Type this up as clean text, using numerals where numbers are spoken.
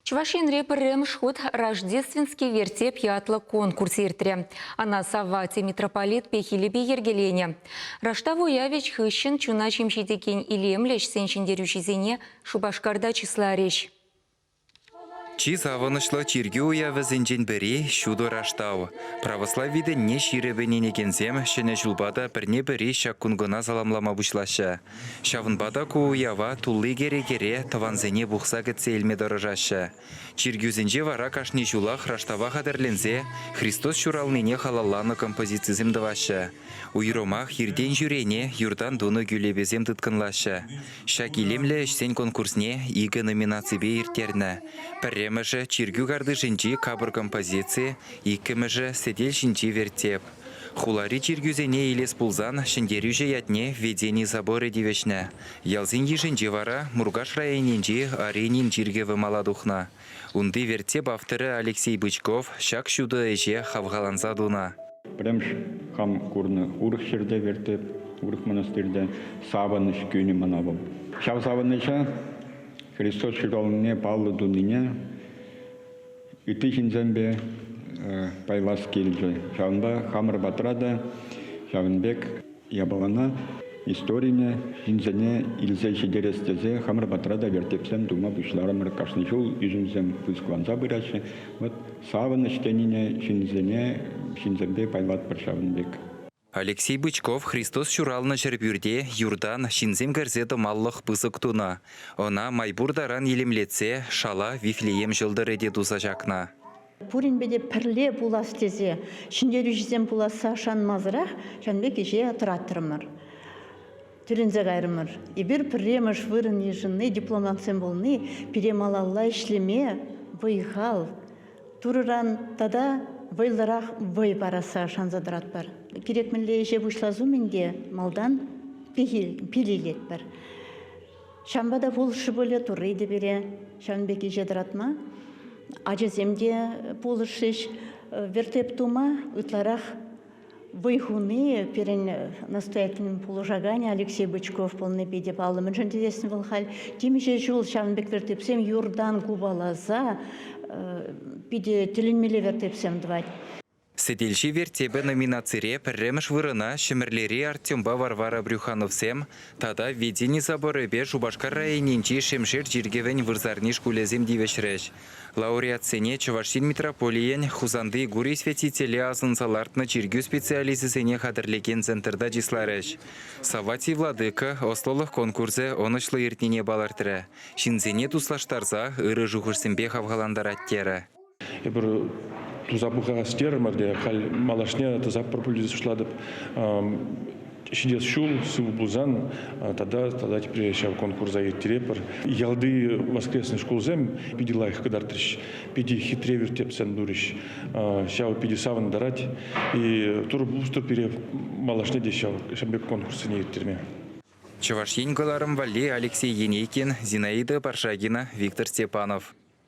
Чӑваш Енре пӗрремӗш хут Рождественский вертеп ятлӑ конкурс иртрӗ. Ӑна Савватий митрополит пехилӗпе йӗркеленӗ. Раштав уявӗ хыҫҫӑн чуна ҫемҫетекен илемлӗ ӗҫсен ҫӗнтерӳҫисене Шупашкарта чысларӗҫ. Чи савӑнӑҫлӑ чиркӳ уявӗсенчен пӗри – Ҫутӑ Раштав. Православи тӗнне ҫирӗп ӗненекенсем Ҫӗнӗ ҫулпа та пӗрне-пӗри ҫак кун кӑна саламлама пуҫлаҫҫӗ. Ҫавӑнпа та ку уява тулли кӗрекере тӑвансене пухса кӗтсе илме тӑрӑшаҫҫӗ. Чиркӳсенче вара кашни ҫулах Раштава хатӗрленсе Христос ҫуралнине халалланӑ композицисем тӑваҫҫӗ. Уйрӑмах иртен-ҫӳрене юртан тунӑ кӳлепесем тыткӑнлаҫҫӗ. Ҫак илемлӗ ӗҫсен конкурсне икӗ номинаципе ирттернӗ. Пӗрремӗшӗ чиркӳ картишӗнчи капӑр композици, иккӗмӗшӗ сӗтел ҫинчи вертеп. Хулари чиркӳсене илес пулсан ҫӗнтерӳҫӗ ятне Введени соборӗ тивӗҫнӗ. Ялсен йышӗнче вара Муркаш районӗнчи Оринин чиркӗвӗ мала тухнӑ. Унти вертеп авторӗ Алексей Бычков ҫак ҫутӑ ӗҫе хавхаланса тунӑ. Пӗрремӗш хам курнӑ урӑх ҫӗрте вертеп, урӑх монастырьте савӑнӑҫ кӳнӗ мана вӑл. Ҫав савӑнӑҫа Христос ҫуралнине паллӑ тунине ытти ҫынсемпе пайлас килчӗ. Ҫавӑнпа хамӑр патра та ҫавӑн пек япалана, историне ҫынсене илсе ҫитерес тесе хамӑр патра та вертепсем тума пуҫларӑмӑр. Кашни ҫул ӳсӗмсем пысӑкланса пыраҫҫӗ. Вот савӑнӑҫ тенине ҫынсене ҫынсемпе пайлатпӑр ҫавӑн пек. Алексей Бычков Христос ҫуралнӑ ҫӗрпӳрте юртан ҫынсем кӗрсе тӑмаллӑх пысӑк тунӑ. Ӑна май пур таран илемлетсе шала Вифлеем ҫӑлтӑрӗ те туса ҫакнӑ. Пуринпе те пӗрле пулас тесе ҫӗнтерӳҫӗсем пуласса шанмасӑрах ҫавӑн пек ӗҫе тӑратрӑмӑр. Тӗлӗнсе кайрӑмӑр. Эпир пӗрремӗш вырӑн йышӑнни, дипломантсем пулни пире малалла ӗҫлеме вӑй-хал, Турӑран тата вӑйлӑрах вӑй парасса шанса тӑратпӑр. Кирек мӗнле ӗҫе пуҫлас умӗн те малтан пил илетпӗр. Ҫавӑнпа та пулӑшрӗ пулӗ Турри те пире ҫавӑн пек ӗҫе тӑратма. Ачасем те пулӑшрӗҫ. Вертеп тума ытларах вӑй хуни пирӗн настоятель пулӑшаканӗ Алексей Бычков пулни питӗ паллӑ. Мӗншӗн тесессӗн вӑл халь темиҫе ҫул ҫавӑн пек вертепсем юртан купаласа питӗ тӗлӗнмелле вертепсем тӑвать. Сӗтелҫи вертепӗ номинацире пӗрремӗш вырӑна Ҫӗмӗрлери Артемпа Варвара Брюхановсем тата Введени соборӗпе Шупашкар районӗнчи Шемшер чиркӗвӗн вырсарни шкулӗсем тивӗҫрӗҫ. Лауреатсене Чӑваш Ен митрополийӗн Хусанти Гурий святителе асӑнса лартнӑ чиркӳ специалисчӗсене хатӗрлекен центрта чысларӗҫ. Савватий владыка ӑслӑлӑх конкурсӗ ӑнӑҫлӑ иртнине палӑртрӗ, ҫынсене туслаштарса ырӑ шухӑшсемпе хавхалантарать терӗ. Эпир туса пӑхас терӗмӗр те, халь малашне тӑсатпӑр пуль тесе шутлатӑп. Ҫитес ҫул сывӑ пулсан тата тата тепре ҫав конкурса ирттеретпӗр. Ялти воскресный шкулсем питӗ лайӑх кӑтартрӗҫ, питӗ хитре вертепсем турӗҫ. Ҫав питӗ савӑнтарать. И Турӑ пулӑштӑр пире малашне те ҫав ҫавӑн пек конкурссене ирттерме. Чӑваш Ен кӑларӑм валли Алексей Енейкин, Зинаида Паршагина, Виктор Степанов.